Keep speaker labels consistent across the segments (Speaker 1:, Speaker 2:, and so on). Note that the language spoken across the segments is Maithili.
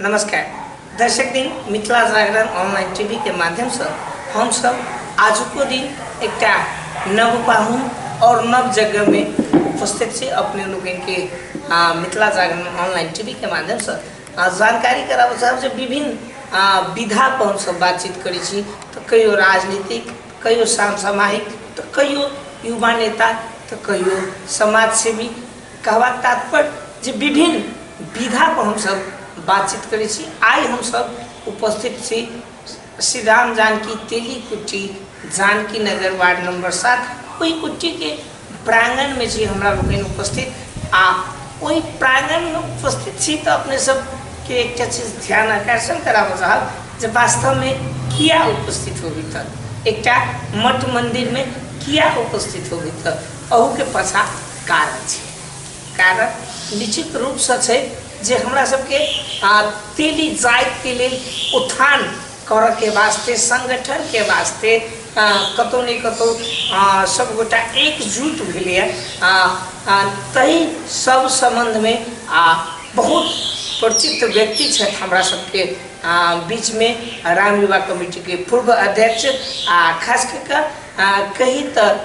Speaker 1: नमस्कार दर्शक दिन, मिथिला जागरण ऑनलाइन टीवी के माध्यम से हम सब आजुको दिन एकटा नव पाहुन और नव जगह में उपस्थित छी। अपने लोगन के मिथिला जागरण ऑनलाइन टीवी के माध्यम से जानकारी कराबऽ चाहब जे विभिन्न विधा पर हम सब बातचीत करै छी, तऽ कहियो राजनीतिक, कहियो समसामयिक, तऽ कहियो युवा नेता, तऽ कहियो समाजसेवी। कहबाक तात्पर्य जे विभिन्न विधा पर हमसब बातचीत करै छी। आइ हमसब उपस्थित छी श्री राम जानकी तेली कुट्टी, जानकी नगर, वार्ड नंबर 7, ओहि कुट्टीके प्रांगणमे छी हमरा लोकनि उपस्थित। आ ओहि प्रांगणमे उपस्थित छी तऽ अपने सबके एकटा चीज ध्यान आकर्षण कराबऽ चाहब जे वास्तवमे किया उपस्थित होबी, तऽ एकटा मठ मन्दिरमे किया उपस्थित होबी, तऽ अहूके पाछाँ कारण छै। कारण निश्चित रूपसँ छै जे हमरा सबके तेली जातिके लेल उत्थान करऽके वास्ते, संगठनके वास्ते कतहु ने कतहु सबगोटा एकजुट भेलैए। ताहि सब सम्बन्धमे बहुत परिचित व्यक्ति छथि हमरा सबके बीचमे, राम युवा कमिटीके पूर्व अध्यक्ष आ खास कऽ कऽ कही तऽ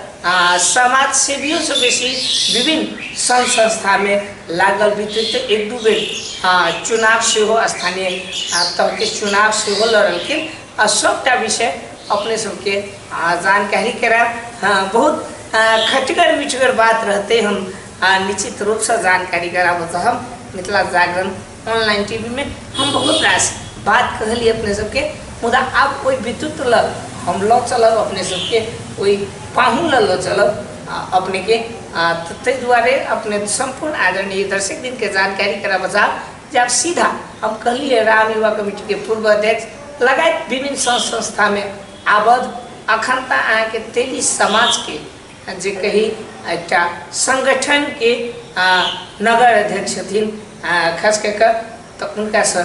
Speaker 1: समाज सेवियोसँ बेसी विभिन्न संघ संस्थामे लागल व्यक्तित्व, एक दू बेर चुनाव सेहो, स्थानीय तहके चुनाव सेहो लड़लखिन। आ सबटा विषय अपने सबके जानकारी करायब। हँ, बहुत खटगर मिठगर बात रहते, हम निश्चित रूपसँ जानकारी कराबऽ चाहब। मिथिला जागरण ऑनलाइन टीवीमे हम बहुत रास बात कहलियै अपने सबके, मुदा आब ओहि विद्युत लग हम लऽ चलब अपने सबके, ओहि पाहुन लग लऽ चलब अपनेके। ताहि दुआरे अपने सम्पूर्ण आदरणीय दर्शक दिनके जानकारी कराबऽ चाहब जे आब सीधा हम कहलियै राम युवा कमिटीके पूर्व अध्यक्ष लगायत विभिन्न संघ संस्थामे आबद्ध, अखन तऽ अहाँके तेली समाजके जे कही एकटा संगठनके नगर अध्यक्ष छथिन खास कऽ कऽ, तऽ हुनकासँ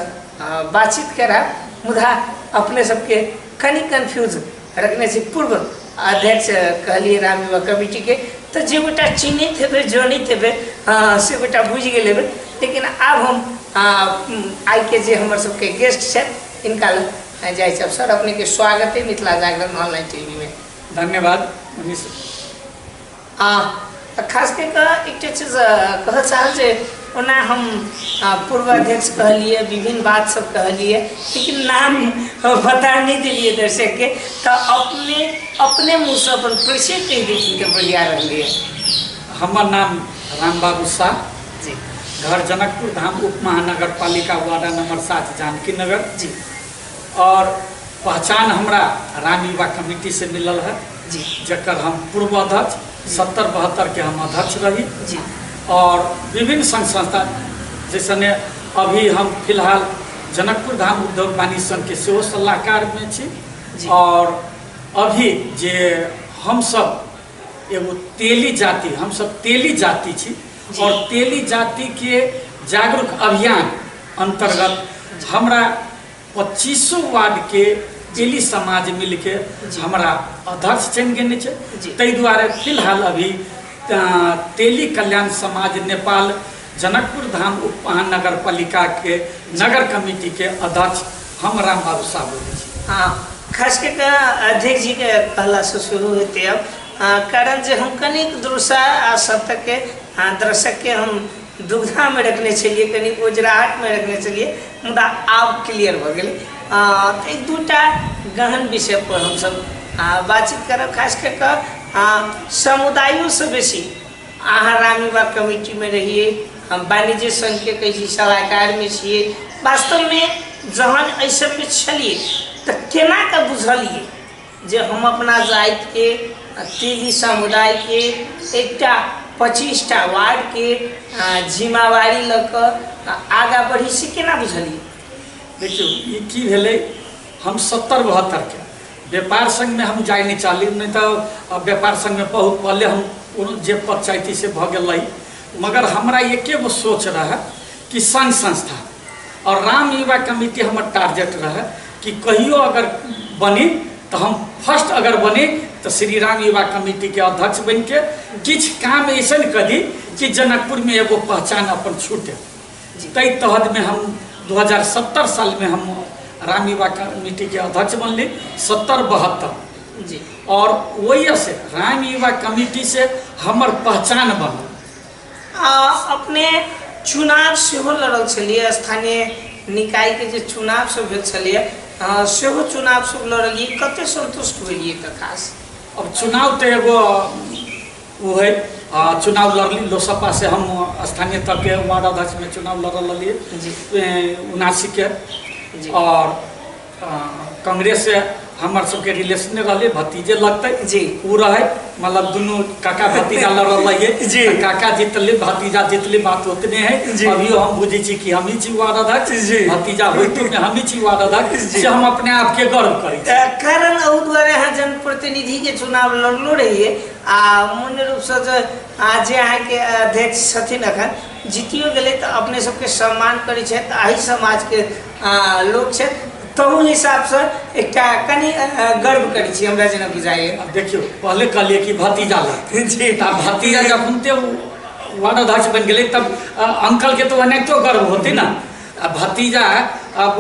Speaker 1: बातचीत करायब। मुदा अपने सबके कनि कन्फ्यूज रखने छी। पूर्व अध्यक्ष कहलियै राम युवा कमिटीके, तऽ जे गोटा चिन्हैत हेबै, जनैत हेबै, से गोटा बुझि गेल हेबै। लेकिन आब हम आइके जे हमर सबके गेस्ट छथि हिनका लग जाइ छी। सर, अपनेके स्वागत है मिथिला जागरण ऑनलाइन टीवीमे।
Speaker 2: धन्यवाद मनीष।
Speaker 1: खास कऽ कऽ एकटा चीज कहऽ चाहब जे ओना हम पूर्व अध्यक्ष कहलियै, विभिन्न बात सब कहलियै, लेकिन नाम बता नहि देलियै दर्शकके, तऽ अपने अपने मुँहसँ अपन परिचय कहि देथिन तऽ बढ़िआँ रहलै।
Speaker 2: हमर नाम रामबाबू साह
Speaker 1: जी,
Speaker 2: घर जनकपुर धाम, उप महानगर पालिका, वार्ड नंबर 7, जानकी नगर
Speaker 1: जी।
Speaker 2: और पहचान हमरा राम युवा कमिटी से मिलल है
Speaker 1: जी,
Speaker 2: जकर हम पूर्व अध्यक्ष, 70-72 के हम अध्यक्ष रही
Speaker 1: जी।
Speaker 2: और विभिन्न संघ संस्था जैसे अभी हम फिलहाल जनकपुर धाम उद्योग वाणिज्य संघ के सेहो सलाहकार में छी
Speaker 1: जी।
Speaker 2: और अभी जे हम सब एगो तेली जाति, हम सब तेली जाति छी और तेली जाति के जागरूक अभियान अंतर्गत हमरा 25 वार्ड के तेली समाज मिलके हमरा अध्यक्ष चुनि गेने छै।
Speaker 1: जी।
Speaker 2: ताहि दुआरे फिलहाल अभी तेली कल्याण समाज नेपाल, जनकपुर धाम उप महानगर पालिका के नगर कमिटी के अध्यक्ष हम राम बाबू साहब बोलै छी।
Speaker 1: हाँ, खास कऽ कऽ अध्यक्ष जीके कहलासँ शुरू हेतै अब, कारण जे हम कनिक दुरुसा आ सतके दर्शकके हम दुविधामे रखने छलियै, कनि ओझराहटमे रखने छलियै, मुदा आब क्लियर भऽ गेलै। तऽ एक दूटा गहन विषय पर हमसब बातचीत करब। खास कऽ कऽ समुदायोसँ बेसी अहाँ राम युवा कमिटीमे रहियै, हम वाणिज्य संघके कहै छी सलाहकारमे छियै। वास्तवमे जहन एहि सबमे छलियै तऽ केना कऽ बुझलियै जे हम अपना जातिके, तेली समुदायके एकटा 25टा वार्डके जिम्मेवारी लऽ कऽ आगाँ बढ़ी, से केना बुझलियै?
Speaker 2: देखियौ, ई की भेलै, हम 70-72 के व्यापार संघमे हम जाय नहि चाहली, नहि तऽ व्यापार संघमे बहुत पहले हम कोनो जे पद चाहती से भऽ गेल रही। मगर हमरा एके गो सोच रहै कि संघ संस्था और राम युवा कमिटी हमर टारगेट रहै कि कहियो अगर बनी तऽ हम फर्स्ट अगर बनी तऽ श्री राम युवा कमिटीके अध्यक्ष बनिके किछु काम अइसन करी कि जनकपुरमे एगो पहचान अपन छूटे। ताहि तहतमे हम 2070 सालमे हम राम युवा कमिटीके अध्यक्ष बनली, 70-72
Speaker 1: जी।
Speaker 2: और ओहिसँ राम युवा कमिटी से हमर पहचान बनल।
Speaker 1: अपने चुनाव सेहो लड़ल छलियै, स्थानीय निकायके जे चुनाव सब भेल छलियै सेहो चुनाव सब लड़लियै, कते संतुष्ट भेलियै तऽ खास?
Speaker 2: अब चुनाव तऽ एगो ओ है, चुनाव लड़ली लोसपा से हम स्थानीय तह के वार्ड अध्यक्ष में चुनाव लड़ल रहलियै
Speaker 1: जी।
Speaker 2: 79 के
Speaker 1: जी।
Speaker 2: और कांग्रेस से हमर सबके रिलेशन रहलै, भतीजे लगतै
Speaker 1: जी।
Speaker 2: ओ रहै, मतलब दुनू काका भतीजा लड़ल रहियै
Speaker 1: जी।
Speaker 2: तऽ काका जीतले भतीजा जीतले बात ओतने है
Speaker 1: जी।
Speaker 2: अभियो हम बुझै छी कि हमही छी वार्ड अध्यक्ष
Speaker 1: जी।
Speaker 2: भतीजा होइतो में हमही छी वार्ड अध्यक्ष
Speaker 1: जी।
Speaker 2: से हम अपने आपके गर्व करै छी।
Speaker 1: कारण एहि दुआरे अहाँ जनप्रतिनिधि के चुनाव लड़लो रहियै आ मूल रूपसँ जे जे अहाँके अध्यक्ष छथिन अखन जीतियो गेलै तऽ अपने सबके सम्मान करै छथि, एहि समाजके लोक छथि, तहु हिसाबसँ एकटा कनि गर्व करै छी हमरा जेना बुझाइए।
Speaker 2: आब देखियौ पहले कहलियै कि भतीजा लड़तै
Speaker 1: जी।
Speaker 2: तऽ भतीजा जखन ते वार्ड अध्यक्ष बनि गेलै तब अंकलके तऽ ओनाहितो गर्व होतै ने। आ भतीजा अब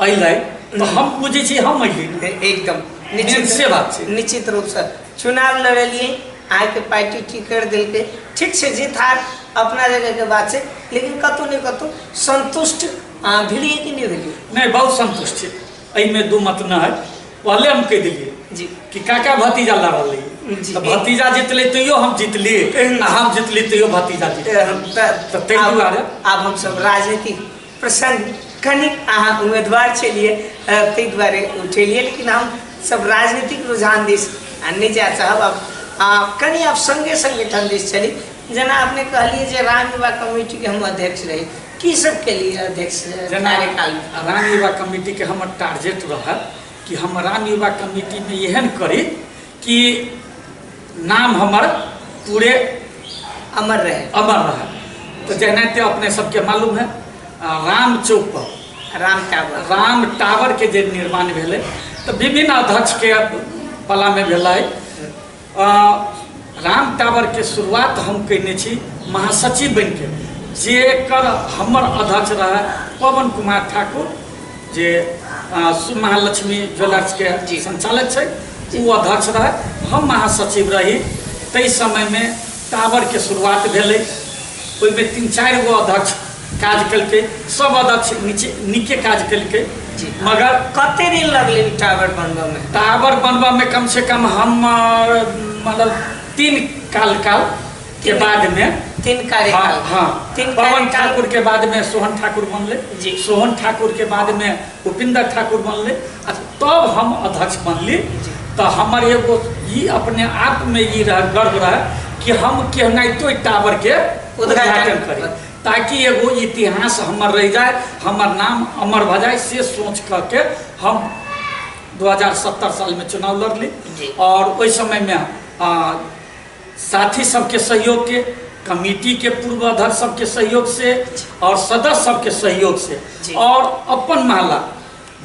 Speaker 2: अयलै तऽ हम बुझै छी हम अयली
Speaker 1: एकदम
Speaker 2: निश्चित से बात छै।
Speaker 1: निश्चित रूपसँ चुनाव लड़लियै, अहाँके पार्टी टिकट देलकै, ठीक छै, जीत हार अपना जगहके बात छै, लेकिन कतहु ने कतहु संतुष्ट भेलियै कि नहि भेलियै?
Speaker 2: नहि, बहुत संतुष्ट छी, एहिमे दू मत नहि है। पहले हम कहि देलियै
Speaker 1: जी।
Speaker 2: कि काका भतीजा लड़ल रहियै
Speaker 1: जी।
Speaker 2: तऽ भतीजा जीतलै तैयो हम जीतली आ हम जीतली तैयो भतीजा जीतलै।
Speaker 1: तऽ
Speaker 2: ताहि दुआरे
Speaker 1: आब हमसब राजनीतिक प्रसंग कनिक अहाँ उम्मीदवार छलियै ताहि दुआरे उठेलियै, लेकिन हम सब राजनीतिक रुझान दिस नहि जाय चाहब। आब कनि आब सङ्गे संगठन दिस चली। जेना अपने कहलियै जे राम युवा कमिटीके हम अध्यक्ष रही, की सब केलियै अध्यक्ष
Speaker 2: जेना
Speaker 1: कार्यकालमे?
Speaker 2: राम युवा कमिटीके हमर टारगेट रहल कि हम राम युवा कमिटीमे एहन करी कि नाम हमर पूरे
Speaker 1: अमर रहे,
Speaker 2: अमर रहे। तो जेनाहिते अपने सबके मालूम है राम चौक पर
Speaker 1: राम टावर,
Speaker 2: राम टावर के जे निर्माण भेलै तऽ विभिन्न अध्यक्षके बलामे भेलै। राम टावर के शुरुआत हम कयने छी महासचिव बनिके, जेकर हमर अध्यक्ष रहै पवन कुमार ठाकुर, जे महालक्ष्मी ज्वेलर्स के
Speaker 1: जी।
Speaker 2: संचालक छै, ओ अध्यक्ष रहै, हम महासचिव रही। ताहि समयमे टावर के शुरुआत भेलै, ओहिमे 3-4 गो अध्यक्ष काज केलकै, सब अध्यक्ष नीचे नीके काज केलकै
Speaker 1: जी।
Speaker 2: मगर
Speaker 1: कते दिन लगलै टावर बनबऽमे?
Speaker 2: टावर बनबऽमे कम से कम हम मतलब 3 काल काल के बादमे,
Speaker 1: 3 कार्यकाल।
Speaker 2: हाँ, हाँ।
Speaker 1: 3
Speaker 2: पवन
Speaker 1: कार्यकाल।
Speaker 2: ठाकुर के बाद में सोहन ठाकुर बनले
Speaker 1: जी।
Speaker 2: सोहन ठाकुर के बाद में उपिंदर ठाकुर बनले आ तब हम अध्यक्ष बनली।
Speaker 1: जी।
Speaker 2: तऽ हमर एगो ई अपने आप में ई रह गर्व रहे कि हम केनाहितो टावर के उद्घाटन करी ताकि एगो इतिहास हमर रह जाए, हमर नाम अमर भऽ जाए, से सोच करके हम 2070 साल में चुनाव लड़ली
Speaker 1: जी।
Speaker 2: और ओहि समय में साथी सबके सहयोग के, कमिटी के पूर्व अध्यक्ष सबके सहयोग से और सदस्य सबके सहयोग से
Speaker 1: जी।
Speaker 2: और अपन महला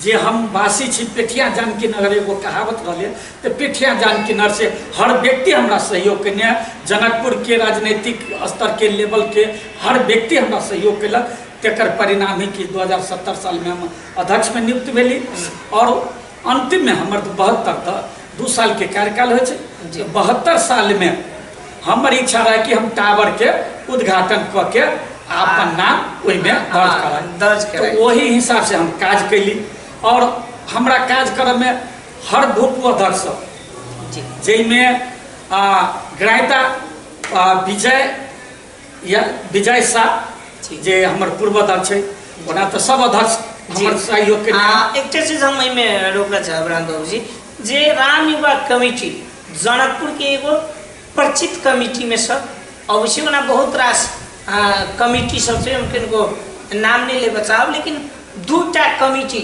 Speaker 2: जे हम वासी छी पेठिया जानकी नगर एगो कहावत रहलै तऽ पेठिया जानकी नगर से हर व्यक्ति हमरा सहयोग केने, जनकपुर के राजनीतिक स्तर के लेवल के हर व्यक्ति हमरा सहयोग केलक। तकर परिणाम ही कि 2070 साल में हम अध्यक्ष में नियुक्त भेली और अंतिम में हमर 72 तऽ 2 साल के कार्यकाल होइ छै,
Speaker 1: जी।
Speaker 2: 72 साल में हमर इच्छा रहे कि हम टावर के उद्घाटन कऽ के अपन नाम ओहिमे दर्ज कराइ,
Speaker 1: दर्ज कराइ।
Speaker 2: तऽ ओही हिसाब से हम काज कैली और हमरा काज करऽमे हर भूप अध्यक्ष सब
Speaker 1: जी।
Speaker 2: जाहिमे ग्राहिता विजय या विजय शाह
Speaker 1: जी।
Speaker 2: जे हमर पूर्व अध्यक्ष छै, ओना तऽ सब अध्यक्ष हमर सहयोग केने।
Speaker 1: एकटा चीज हम एहिमे रोकऽ चाहब राम बाबू जी, जे राम युवा कमिटी जनकपुर के एगो परिचित कमिटी में सब अबै छै, ओना बहुत रास कमिटी सब छै, हम किनको नाम नहि लेबऽ चाहब, लेकिन 2टा कमिटी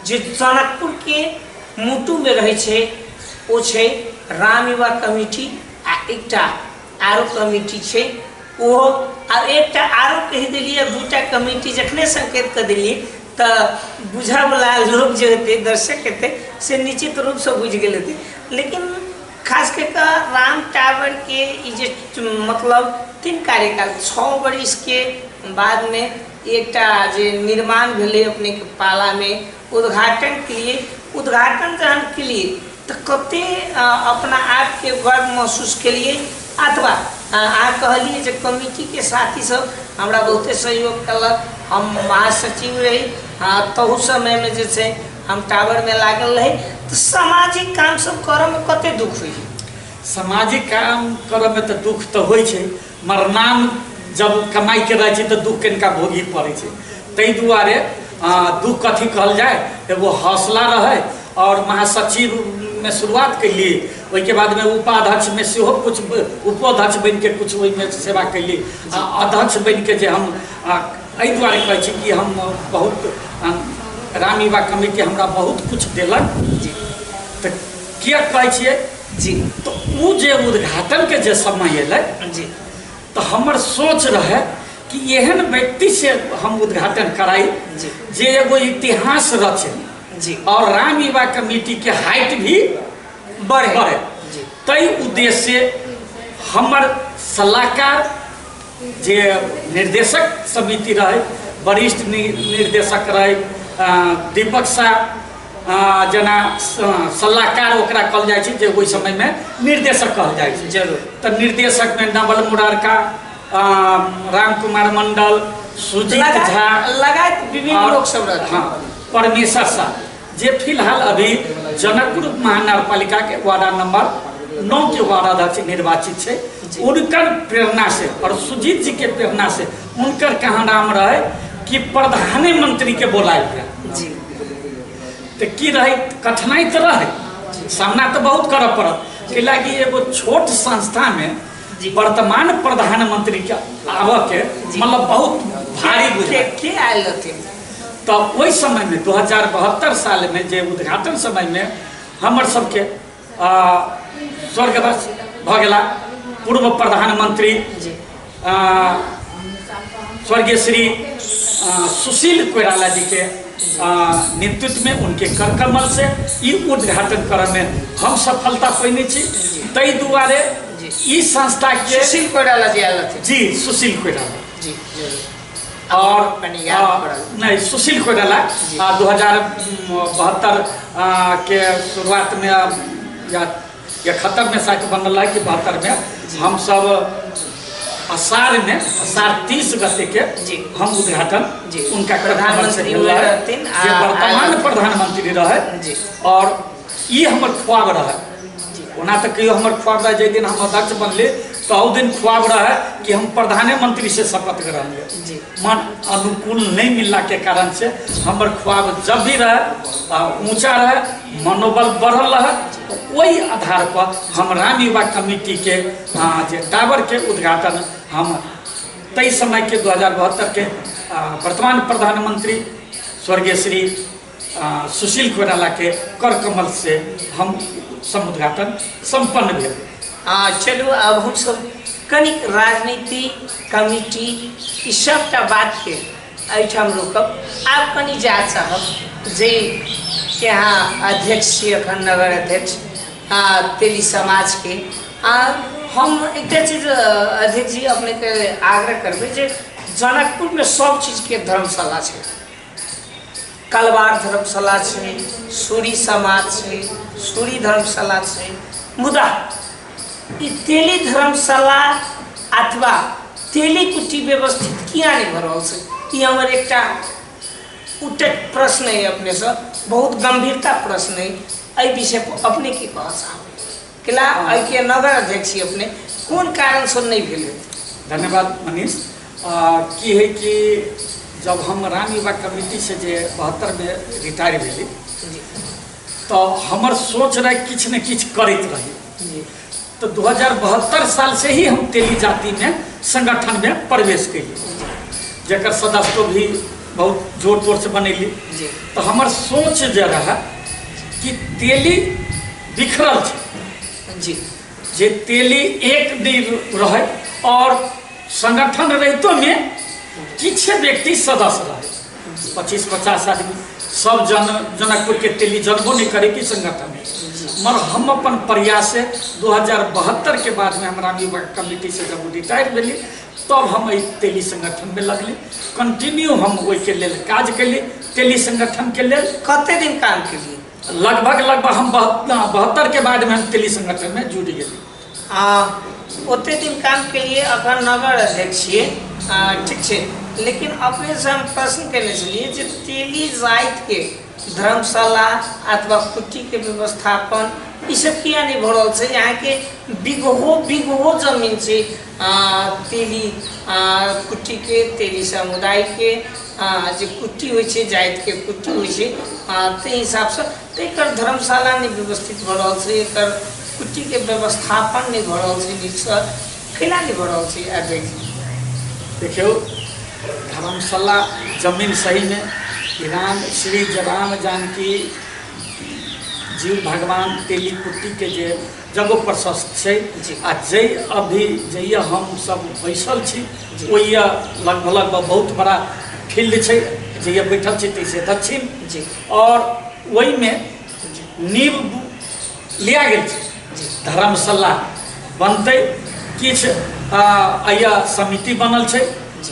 Speaker 1: जे जनकपुर के मुटु में रहै छै ओ छै राम युवा कमिटी आ एकटा आरो कमिटी छै ओहो। आ एकटा आरो कहि देलियै, 2टा कमिटी जखने संकेत कऽ देलियै तऽ बुझऽवला लोक जे हेतै, दर्शक हेतै, से निश्चित रूपसँ बुझि गेल हेतै। लेकिन खास कऽ कऽ राम टावर के ई जे मतलब 3 कार्यकाल 6 बरिस के बादमे एकटा जे निर्माण भेलै अपनेके पालामे उद्घाटन के लिए, उद्घाटन जहन के लिए तऽ कते अपना आपके गर्व महसूस केलिए, अथवा अहाँ कहलिए जे कमिटीके साथी सब हमरा बहुते सहयोग कयलक, हम महासचिव रही, तहु समयमे जे छै हम टावरमे लागल रही, तऽ सामाजिक काम सब करऽमे कते दुख होइ?
Speaker 2: सामाजिक काम करऽमे तऽ दुख तऽ होइ छै, मगर नाम जब कमाइके रहै छै तऽ दुख कनिका भोगही पड़ै छै। ताहि दुआरे दुख कथी कहल जाय, एगो हौसला रहै और महासचिवमे शुरुआत कैली, ओहिके बादमे उपाध्यक्षमे सेहो कुछ उपाध्यक्ष बनिके कुछ ओहिमे सेवा कैली, आ अध्यक्ष बनिके जे हम एहि दुआरे कहै छी कि हम बहुत राम युवा कमिटी हमरा बहुत कुछ देलक। तऽ किया कहै छियै
Speaker 1: जी?
Speaker 2: तऽ ओ जे उद्घाटनके जे समय एलै
Speaker 1: जी,
Speaker 2: तऽ हमर सोच रहै कि एहन व्यक्ति से हम उद्घाटन कराई
Speaker 1: जी,
Speaker 2: जे एगो इतिहास रचे
Speaker 1: जी,
Speaker 2: और राम युवा कमेटी के हाइट भी
Speaker 1: बढ़े
Speaker 2: बढ़े
Speaker 1: जी।
Speaker 2: ताहि उद्देश्य से हमर सलाहकार जे निर्देशक समिति रहे, वरिष्ठ निर्देशक रहे दीपक शाह, जेना सलाहकार ओकरा कहल जाइ छै जे ओहि समयमे निर्देशक कहल जाइ छै।
Speaker 1: जरूर।
Speaker 2: तऽ निर्देशकमे नवल मुरारका, राम कुमार मंडल, सुजीत झा,
Speaker 1: लगायत विभिन्न लोक सब रहथिन।
Speaker 2: हाँ, परमेश्वर शाह जे फिलहाल अभी जनकपुर महानगरपालिका के वार्ड नंबर 9 के वार्ड अध्यक्ष निर्वाचित छै, उनकर प्रेरणा से और सुजीत जी के प्रेरणा से उनकर कहाँ नाम रहे कि प्रधानमंत्री के बोलायल जाय।
Speaker 1: जी।
Speaker 2: तऽ की रहे, कठिनाई तऽ रहे, सामना तऽ बहुत करऽ पड़त, कैलाकि एगो छोट संस्था में
Speaker 1: जी।
Speaker 2: वर्तमान प्रधानमंत्री के आबऽ के मतलब बहुत भारी बुझाय।
Speaker 1: के आयल रहथिन?
Speaker 2: तऽ ओहि समयमे 2072 सालमे जे उद्घाटन समयमे हमर सबके स्वर्गवास भऽ गेला पूर्व प्रधानमंत्री
Speaker 1: जी,
Speaker 2: स्वर्गीय श्री सुशील कोइराला जी के नेतृत्व में उनके करकमल से ई उद्घाटन करऽ में हम सफलता पैने छी। ताहि दुआरे
Speaker 1: जी।
Speaker 2: ई संस्था के
Speaker 1: सुशील कोइराला जी आयल रहथिन।
Speaker 2: जी, सुशील कोइराला
Speaker 1: जी, जरूर।
Speaker 2: और
Speaker 1: कनि याद पड़ल।
Speaker 2: नहीं, सुशील कोइराला
Speaker 1: जी।
Speaker 2: 2072 के शुरुआत में या 71 में शायद बनल है कि 72 में हम सब अषाढ़ में अषाढ़ 30 गते के
Speaker 1: जी।
Speaker 2: हम उद्घाटन
Speaker 1: जी।
Speaker 2: उनका
Speaker 1: प्रधानमंत्री
Speaker 2: भेल रहै,
Speaker 1: रहथिन,
Speaker 2: जे वर्तमान प्रधानमंत्री रहे
Speaker 1: जी।
Speaker 2: और ई हमर ख्वाब रहे।
Speaker 1: जी।
Speaker 2: ओना तऽ कहियो हमर ख्वाब रहे, जाहि दिन हम अध्यक्ष बनली तऽ ओ दिन ख्वाब रहे कि हम प्रधानमंत्री से शपथ ग्रहण ले।
Speaker 1: जी।
Speaker 2: मन अनुकूल नहीं मिलला के कारण से हमर ख्वाब जब भी रहे ऊंचा रहे, मनोबल बढ़ल रहे, ओहि आधार पर हम राम युवा कमेटी के जे टावर के उद्घाटन हम ताहि समय के 2072 के वर्तमान प्रधानमंत्री स्वर्गीय श्री सुशील कोइराला के कर कमल से हम समुद्घाटन संपन्न भेल।
Speaker 1: चलू अब हम सब कनिक राजनीति कमिटी ई सबटा बात के एहिठाम रोकब। आब कनि जा चाहब जे के अहाँ अध्यक्ष छी अखन नगर अध्यक्ष तेली समाज के, हम एकटा चीज अध्यक्ष जी अपनेके आग्रह करबै जे जनकपुरमे सब चीजके धर्मशाला छै, कलवार धर्मशाला छै, सूरी समाज छै, सूरी धर्मशाला छै, मुदा ई तेली धर्मशाला अथवा तेली कुटी व्यवस्थित किया नहि भऽ रहल छै? ई हमर एकटा उठैत प्रश्न अइ अपनेसँ, बहुत गंभीरता प्रश्न अइ। एहि विषय पर अपने की कहऽ चाहबै? केला एहिके नगर अध्यक्ष छी अपने, कोन कारणसँ नहि भेल हेतै?
Speaker 2: धन्यवाद मनीष। की है कि जब हम राम युवा कमेटी से जे 72 में रिटायर भेली तो हमर सोच रहे किछु ने किछु करैत रही।
Speaker 1: जी।
Speaker 2: तो 2072 साल से ही हम तेली जाति में संगठन में प्रवेश कैली, जकर सदस्य भी बहुत जोर तोर से बनैली।
Speaker 1: जी।
Speaker 2: तो हमर सोच जे रहे कि तेली बिखरल छै।
Speaker 1: जी।
Speaker 2: जे तेली एक दिन रहे और संगठन रहितो में किछु व्यक्ति सदस्य रहे, 25-50 आदमी, सब जन जनकपुर के तेली जनबो नहीं करे कि संगठन है। मगर हम अपन प्रयास से 2072 के बाद में हम राम युवा कमेटी से जब रिटायर भेली तब हम एहि तेली संगठनमे लगली। कंटिन्यू हम ओहिके लेल काज केली तेली संगठनके लेल।
Speaker 1: कते दिन काम केलिए?
Speaker 2: लगभग लगभग हम 72 के बादमे हम तेली संगठनमे जुड़ि गेली।
Speaker 1: ओते दिन काम केलिए, अखन नगर अध्यक्ष छियै, ठीक छै, लेकिन अपनेसँ हम प्रश्न केने छलियै जे तेली जातिके धर्मशाला अथवा कुटीके व्यवस्थापन ई सब किया नहि भऽ रहल छै? यहाँके बिगहो बिगहो जमीन छै तेली कुटीके, तेली समुदायके जे कुटी होइ छै, जातिके कुटी होइ छै, ताहि हिसाबसँ तऽ एकर धर्मशाला नहि व्यवस्थित भऽ रहल छै, एकर कुटीके व्यवस्थापन नहि भऽ रहल छै नीकसँ, केना नहि भऽ रहल छै अध्यक्ष जी?
Speaker 2: देखियौ, धर्मशाला जमीन सहीमे राम श्री राम जानकी जीव भगवान तेली कुट्टीके जे जगह प्रशस्त छै आ जे अभी जहिया हम सब बैसल छी ओहिया लगभग लगभग बहुत बड़ा फील्ड छै, जहिया बैठल छी ताहिसँ दक्षिण
Speaker 1: जी
Speaker 2: और ओहिमे नींव लिया गेल छै, धर्मशाला बनतै। किछु अहिया समिति बनल छै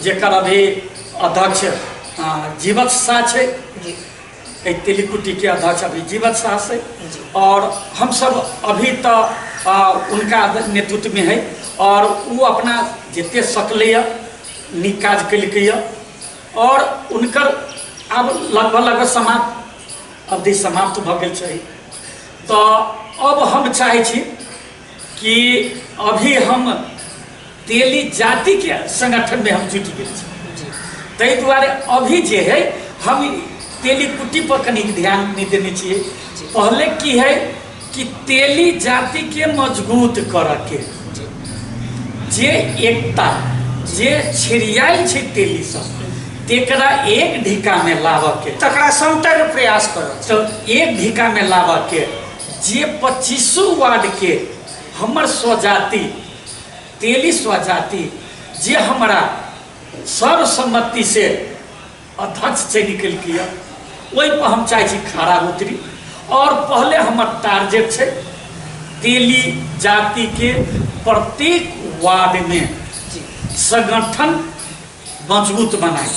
Speaker 2: जेकर अभी अध्यक्ष जीवत शाह छै, एहि तेलीकुट्टीके अध्यक्ष अभी जीवत शाह छै और हमसब अभी तऽ उनका नेतृत्वमे है और ओ अपना जते सकलैए नीक काज केलकैए और उनकर आब लगभग लगभग समाप्त अवधि समाप्त भऽ गेल छै। तऽ अब हम चाहै छी कि अभी हम तेली जातिके संगठनमे हम जुटि गेल छी, ताहि दुआरे अभी जे है हम तेली कुट्टी पर कनिक ध्यान नहि देने छियै। पहले की है कि तेली जातिके मजबूत करऽके जे एकता जे छिड़ियायल छै तेली सब तेकरा एक ढिकामे लाबऽके,
Speaker 1: तकरा समटऽके प्रयास करऽ,
Speaker 2: तऽ एक ढिकामे लाबऽके जे 25 वार्डके हमर स्वजाति तेली स्वजाति जे हमरा सर्वसम्मति से अध्यक्ष चुनि केलकै ओहिपर हम चाहै छी खड़ा उतरी। और पहले हमर टारगेट छै तेली जातिके प्रत्येक वार्डमे संगठन मजबूत बनाए,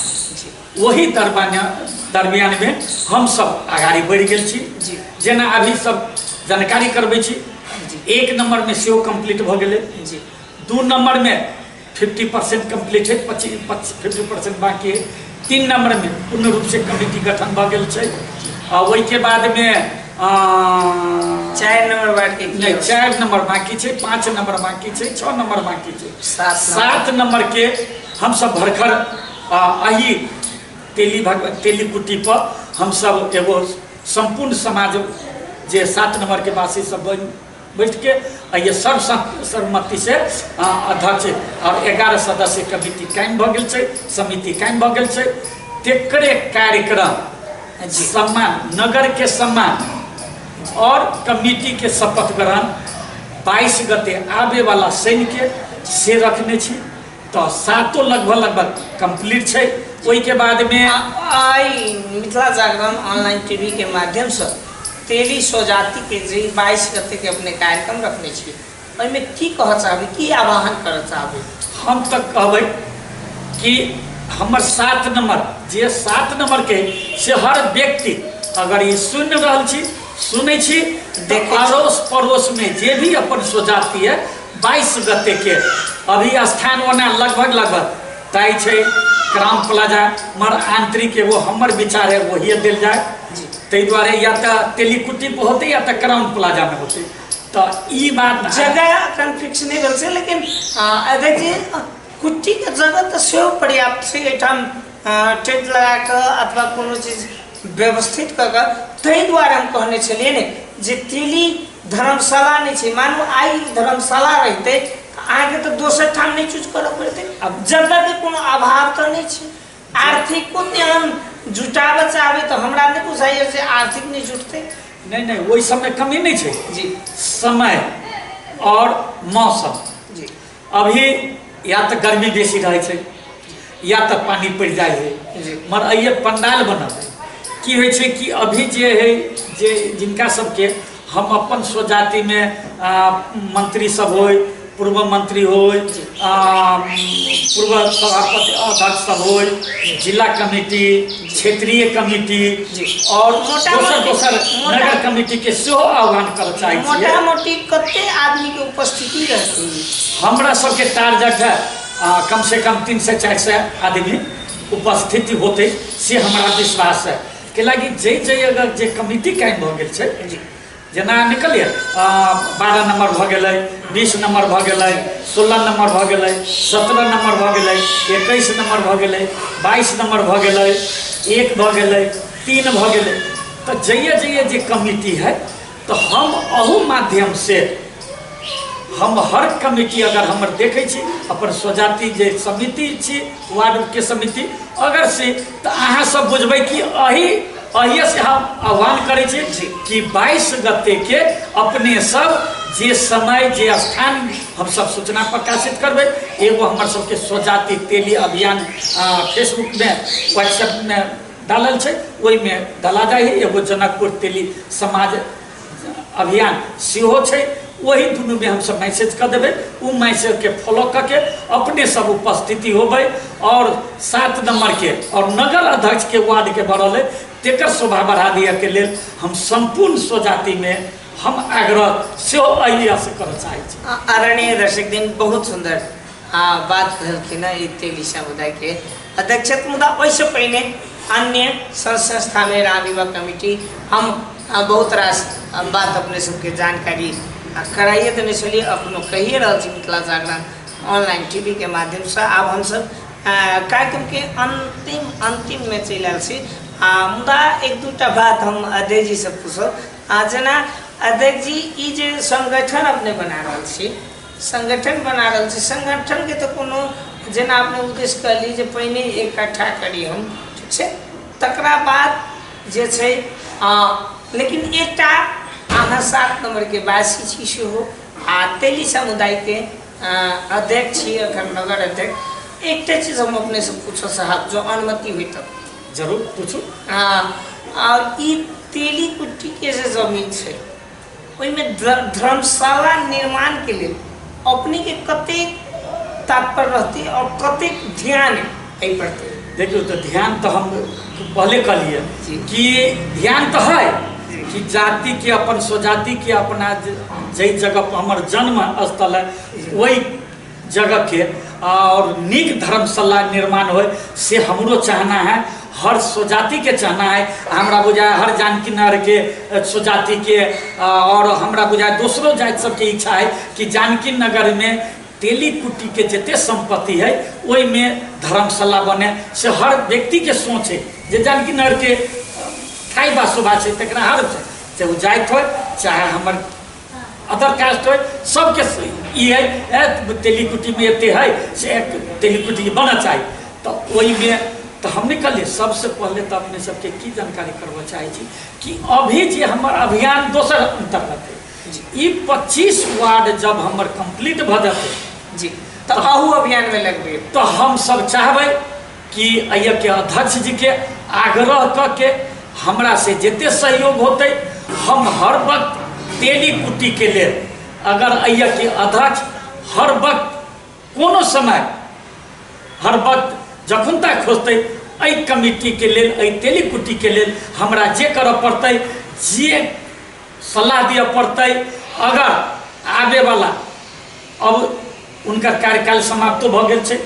Speaker 2: वही दरमियानमे हम सब अगाड़ी बढ़ि गेल छी। जेना अभी सब जानकारी करबै छी, 1 नंबरमे सेहो कम्प्लीट भऽ गेलै, 2 नंबरमे 50% कम्प्लीट है, 50% बाकी है, 3 नंबरमे पूर्ण रूपसँ कमिटी गठन भऽ गेल छै। आ ओहिके बादमे
Speaker 1: 4 नंबर वार्ड के
Speaker 2: नहि, 4 नंबर बाकी छै, 5 नंबर बाकी छै, 6 नंबर बाकी छै, 7 नंबर के हमसब भरखर अही तेली तेली कुट्टी पर हमसब एगो सम्पूर्ण समाज जे 7 नंबर के वासी सब बैठ के ये सर्व सर्वमति से अध्यक्ष और 11 सदस्य कमिटी कायम भऽ गेल छै, समिति कायम भऽ गेल छै। तेकरे कार्यक्रम सम्मान नगर के सम्मान और कमिटी के शपथ ग्रहण 22 गते आबे वाला शनि के से रखने छी। तऽ 7 लगभग लगभग कम्प्लीट छै। ओहिके बादमे
Speaker 1: आइ मिथिला जागरण ऑनलाइन टीवी के माध्यमसँ तेली स्वजाति के जे 22 गते के अपने कार्यक्रम रखने छी ओहिमे की कहऽ चाहबै, की आह्वान करऽ चाहबै?
Speaker 2: हम तऽ कहबै कि हमर 7 नंबर जे 7 नंबर के से हर व्यक्ति अगर ई सुनि रहल छी, सुनै छी,
Speaker 1: देखै छी।
Speaker 2: अड़ोस पड़ोसमे जे भी अपन स्वजाति है 22 गते के अभी स्थान ओना लगभग लगभग तय छै क्राउन प्लाजा, मगर आंतरिक एगो हमर विचार है वही देल जाए। ताहि दुआरे या तऽ तेलीकुट्टी पर होतै या तऽ क्राउन प्लाजामे होतै। तऽ ई बात
Speaker 1: जगह एखन फिक्स नहि भेल छै, लेकिन अध्यक्ष जी कुट्टीके जगह तऽ सेहो पर्याप्त छै, एहिठाम टेंट लगा कऽ अथवा कोनो चीज व्यवस्थित कऽ कऽ। ताहि दुआरे हम कहने छलियै ने जे तेली धर्मशाला नहि छै, मानू आइ धर्मशाला रहितै तऽ अहाँके तऽ दोसर ठाम नहि चूज करऽ पड़तै।
Speaker 2: आब
Speaker 1: जगहके कोनो अभाव तऽ नहि छै, आर्थिको तेहन जुटाबऽ चाहबै तऽ हमरा नहि बुझाइए जे आर्थिक नहि जुटतै।
Speaker 2: नहि नहि, ओहि सबमे कमी नहि छै
Speaker 1: जी।
Speaker 2: समय और मौसम
Speaker 1: जी।
Speaker 2: अभी या तऽ गर्मी बेसी रहै छै या तऽ पानि पड़ि जाइ है
Speaker 1: जी।
Speaker 2: मगर अइए पंडाल बनल की होइ छै कि अभी जे है जे जिनका सबके हम अपन स्वजातिमे मंत्री सब होइ, पूर्व मंत्री होय, पूर्व सभापति अध्यक्ष सब होय, जिला कमिटी, क्षेत्रीय कमिटी और दोसर दोसर नगर कमिटी के सेहो आह्वान करऽ चाहै छियै।
Speaker 1: मोटा मोटी कते आदमी के उपस्थिति रहतै?
Speaker 2: हमरा सबके टारगेट है कम से कम 300 400 आदमी उपस्थिति होतै, से हमरा विश्वास है। कैलाकि जै जै अगर जे कमिटी कायम भऽ गेल छै, जेना निकलिए 12 नंबर भऽ गेलै, 20 नंबर भऽ गेलै, 16 नंबर भऽ गेलै, 17 नंबर भऽ गेलै, 21 नंबर भऽ गेलै, 22 नंबर भऽ गेलै, 1 भऽ गेलै, 3 भऽ गेलै, तऽ जइए जइए जे कमिटी है तऽ हम अहू माध्यम से हम हर कमिटी अगर हमर देखै छी अपन स्वजाति जे समिति छी वार्डके समिति अगर से, तऽ अहाँ सब बुझबै कि अही अहिए से हम आह्वान करै छी कि 22 गते के अपने सब जे समय जे स्थान हम सब सूचना प्रकाशित करबै। एगो हमर सबके स्वजाति तेली अभियान फेसबुकमे व्हाट्सएपमे डालल छै, ओहिमे डाला जाइ है। एगो जनकपुर तेली समाज अभियान सेहो छै, ओही दुनूमे हमसब मैसेज कऽ देबै। ओ मैसेजके फॉलो कऽ के अपने सब उपस्थिति होबै और 7 नंबरके और नगर अध्यक्षके वार्डके बढ़ल है तेकर शोभा बढ़ा दिअके लेल हम सम्पूर्ण स्वजातिमे हम आग्रह सेहो एहिसँ करऽ चाहै छी।
Speaker 1: आदरणीय दर्शक दिन, बहुत सुन्दर बात कहलखिन हँ ई तेली समुदायके अध्यक्ष। मुदा ओहिसँ पहिने अन्य संस्थामे राम युवा कमिटी हम बहुत रास बात अपने सबके जानकारी कराइए देने छलियै, अखनो कहिए रहल छी मिथिला जागरण ऑनलाइन टीवी के माध्यमसँ। आब हमसब कार्यक्रमके अंतिम अंतिममे चलि आयल छी, मुदा एक दूटा बात हम अध्यक्ष जीसँ पूछब। जेना अध्यक्ष जी, ई जे संगठन अपने बना रहल छी, संगठन बना रहल छी, संगठनके तऽ कोनो जेना अपने उद्देश्य कहली जे पहिने इकट्ठा करी हम, ठीक छै, तकरा बाद जे छै, लेकिन एकटा अहाँ 7 नम्बरके वासी छी सेहो आ तेली समुदायके अध्यक्ष छी अखन नगर अध्यक्ष। एकटा चीज हम अपनेसँ पूछऽ चाहब, जो अनुमति होइ तब।
Speaker 2: जरूर पूछू।
Speaker 1: आ ई तेली कुट्टीके जे जमीन छै ओहिमे धर्मशाला निर्माणके लेल अपनेके कतेक तात्पर्य रहतै और कतेक ध्यान एहि पर?
Speaker 2: देखियौ, तऽ ध्यान तऽ हम पहले कहलिए कि ध्यान तऽ है कि जाति के अपन स्वजाति के अपना जाहि जगह पर हमर जन्म स्थल है वही जगह के और नीक धर्मशाला निर्माण हो से हमरो चाहना है, हर स्वजाति के चाहना है। हमरा बुझाए हर जानकी नगर के स्वजाति के और हमरा बुझाए दोसरो जाति सबके इच्छा है कि जानकी नगर में तेली कुट्टी के जते संपत्ति है ओहिमे धर्मशाला बने, से हर व्यक्ति के सोच है जे जानकी नगर के ठाई बा शोभा छै तकरा हर छै, चाहे ओ जाति हो चाहे हमर अदर कास्ट हो, सबके ई है तेली कुट्टी में एते है से तेली कुट्टी बनना चाही। तऽ ओहिमे तऽ हम निकलिए सबसे पहले तऽ अपने सबके की जानकारी करबऽ चाहै छी कि अभी जे हमर अभियान दोसर अन्तर्गत है, ई 25 वार्ड जब हमर कंप्लीट भऽ जेतै
Speaker 1: जी, तऽ अहू अभियानमे लगबै,
Speaker 2: तऽ हम सब चाहबै कि एहिके अध्यक्ष जी के आग्रह कऽ के हमरा से जते सहयोग होतै हम हर वक्त तेली कुट्टी के लेल अगर एहिके अध्यक्ष हर वक्त कोनो समय हर वक्त जखन तक खोजतै एहि कमिटीके लेल एहि तेली कुट्टीके लेल हमरा जे करऽ पड़तै जे सलाह दिअ पड़तै, अगर आबेवला अब उनकर कार्यकाल समाप्तो भऽ गेल छै,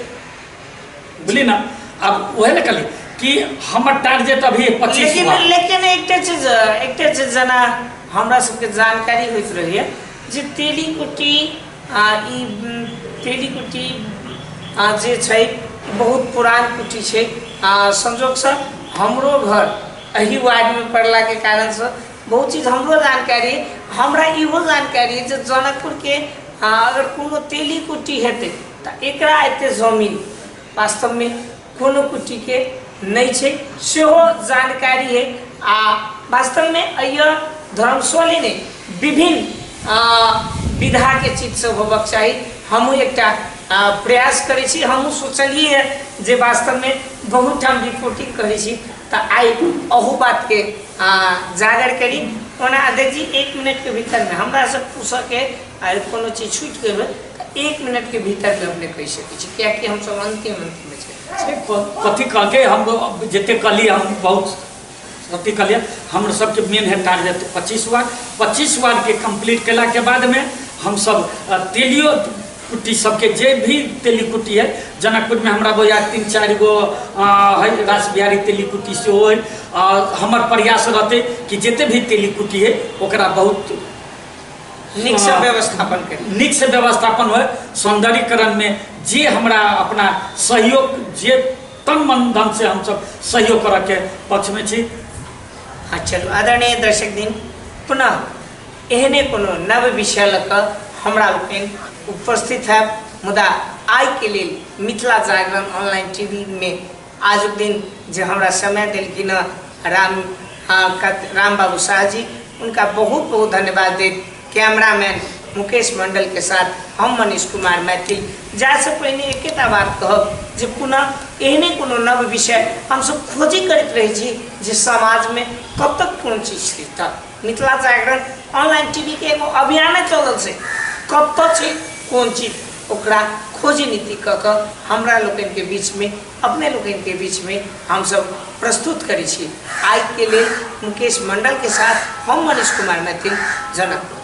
Speaker 2: बुझली ना, अब वह ने कहली कि हमर टारगेट अभी 25
Speaker 1: लेकिन लेकिन एकटा चीज जेना हमरा सबके जानकारी होइत रहैए जे तेली कुट्टी ई तेली कुट्टी जे छै बहुत पुरान कुट्टी छै। संजोगसँ हमरो घर एही वार्डमे पड़लाके कारणसँ बहुत चीज हमरो जानकारी, हमरा इहो जानकारी जे जनकपुरके अगर कोनो तेली कुट्टी हेतै तऽ एकरा एते जमीन वास्तवमे कोनो कुट्टीके नहि छै, सेहो जानकारी है। आ वास्तवमे एहि धर्मशाले नहि विभिन्न विधाके चीज सब होबक चाही। हमहूँ एकटा प्रयास करै छी, हमहूँ सोचलिए जे वास्तवमे बहुत ठाम रिपोर्टिंग करै छी तऽ आइ अहू बातके जागर करी। ओना अध्यक्ष जी 1 मिनटके भीतरमे हमरा सब पूछऽके कोनो चीज छूटि गेल तऽ एक मिनट के भीतर में अपने कहि सकै छी, कियाकि हमसब अंतिम अंतिम में छी।
Speaker 2: से कथी कहके हम जते कहली हम बहुत अथी कहलियै। हमर सबके मेन है टारगेट 25 वार्ड। 25 वार्ड के कंप्लीट केला के बाद में हम सब तेलियो कुट्टी सबके जे भी तेली कुट्टी है जनकपुर में हमरा बोया 3-4 गो है रास बिहारी तेली कुट्टी सेहो है। हमर प्रयास रहते कि जते भी तेली कुट्टी है ओकरा बहुत
Speaker 1: नीक से व्यवस्थापन करी,
Speaker 2: नीक से व्यवस्थापन हो। सौंदर्यीकरण में जे हमरा अपना सहयोग जे तन मन धन से हम सब सहयोग करऽ के पक्ष में छी।
Speaker 1: हाँ चलू आदरणीय दर्शक दिन पुनः एहने कोनो नव विषय लऽ कऽ हमरा लोकनि उपस्थित हैब। मुदा आइ के लेल मिथिला जागरण ऑनलाइन टीवी में आजुक दिन जे हमरा समय देलखिन हँ राम बाबू शाह जी, उनका बहुत बहुत धन्यवाद दैत कैमरामैन मुकेश मंडल के साथ हम मनीष कुमार मैथिल। जाय से पहिने एकेटा बात कहब जे पुनः एहने कोनो नव विषय हमसब खोजी करैत रहै छी जे समाज में कब तक कोन चीज छै। तऽ मिथिला जागरण ऑनलाइन टीवी के एगो अभियाने चलल छै, कब तक छै कोन चीज, ओकरा खोजी नीति कऽ कऽ हमरा लोकनि के बीच में, अपने लोकनि के बीच में हमसब प्रस्तुत करै छी। आइ के लेल मुकेश मंडल के साथ हम मनीष कुमार मैथिल, जनकपुर।